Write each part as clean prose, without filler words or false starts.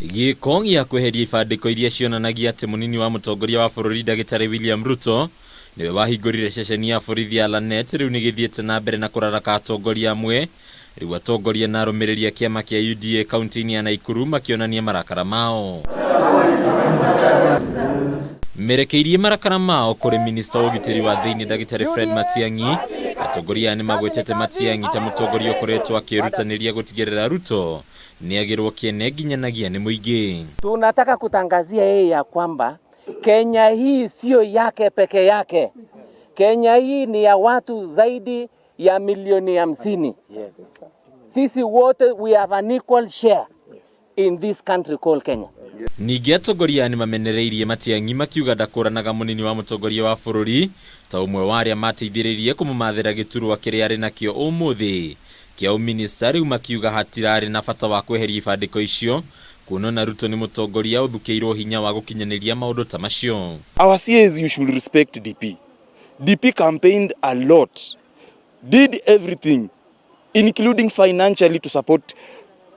Gĩko gĩa kweheria ibandĩko iria cionanagia atĩ mũnini wa mũtongoria wa bũrũri Ndagĩtarĩ William Ruto nĩwe wahingũrire ceceni ya borithi ya Lanet rĩu nĩ gĩthiĩte na mbere na kũraraka atongoria amwe. Rĩu atongoria na arũmĩrĩri a kĩama kĩa UDA kaunti-inĩ ya Naikuru makĩonania marakara mao. Merekeirie marakara mao kũrĩ minista wa ũgitĩri wa thĩinĩ Ndagĩtarĩ Fred Matiang'i. Atongoria aya nĩmagwetete Matiang'i ta mũtongoria ũkoretwo akĩĩrutanĩria gũtigĩrĩra Ruto nĩagĩrwo kĩene nginyanagia nĩ mũingĩ. Tunataka kutangazia yeye ya kwamba Kenya hii sio yake peke yake. Kenya hii ni ya watu zaidi ya milioni 50. Sisi wote, we have an equal share in this country called Kenya. Ningĩ atongoria aya nĩmamenereirie Matiang'i makiuga ndakũranaga mũnini wa mũtongoria wa bũrũri ta ũmwe wa arĩa mateithĩrĩirie kũmũmathĩra gĩturwa kĩrĩa arĩ nakĩo ũmũthĩ kĩa ũminista. Rĩu makiuga hatirarĩ na bata wa kweheria ibandĩko icio kuona ona Ruto nĩ mũtongoria ũthukĩirwo hinya wa gũkinyanĩria maũndũ ta macio. Our CAs, you should respect DP. DP campaigned a lot, did everything, including financially to support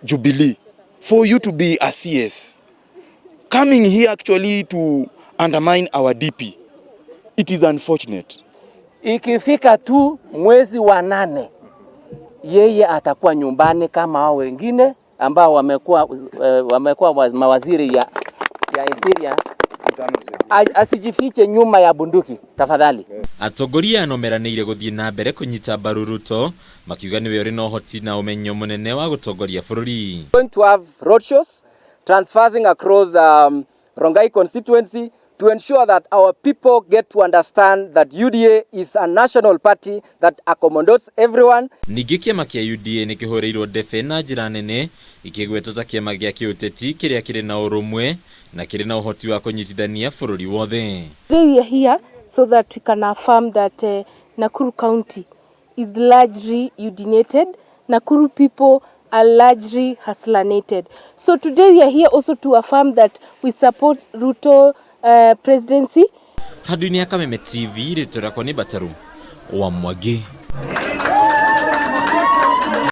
Jubilee. For you to be a CS, coming here actually to undermine our DP, it is unfortunate. Ikifika tu mwezi wa 8, yeye atakuwa nyumbani kama hao wengine ambao wamekuwa mawaziri ya interior. Asijifiche nyuma ya bunduki, tafadhali. Atongoria aya no meranĩire gũthiĩ na mbere kũnyita mbaru Ruto makiuga nĩwe ũrĩ na ũhoti na ũmenyo mũnene wa gũtongoria bũrũri. Going to have road shows transversing across Rongai constituency to ensure that our people get to understand that UDA is a national party that accommodates everyone. Ningĩ kĩama kĩa UDA nĩ kĩhũrĩirwo ndebe na njĩra nene ikĩgwetwo ta kĩama gĩa kĩũteti kĩrĩa kĩrĩ na ũrũmwe na kĩrĩ na ũhoti wa kũnyitithania bũrũri wothe. Today we are here so that we can affirm that Nakuru County is largely UDinated. Nakuru people are largely hustlanated. So today we are here also to affirm that we support Ruto presidency. Handũ-inĩ ya Kameme TV, rĩtwa rĩakwa nĩ Bataru wa Mwangi.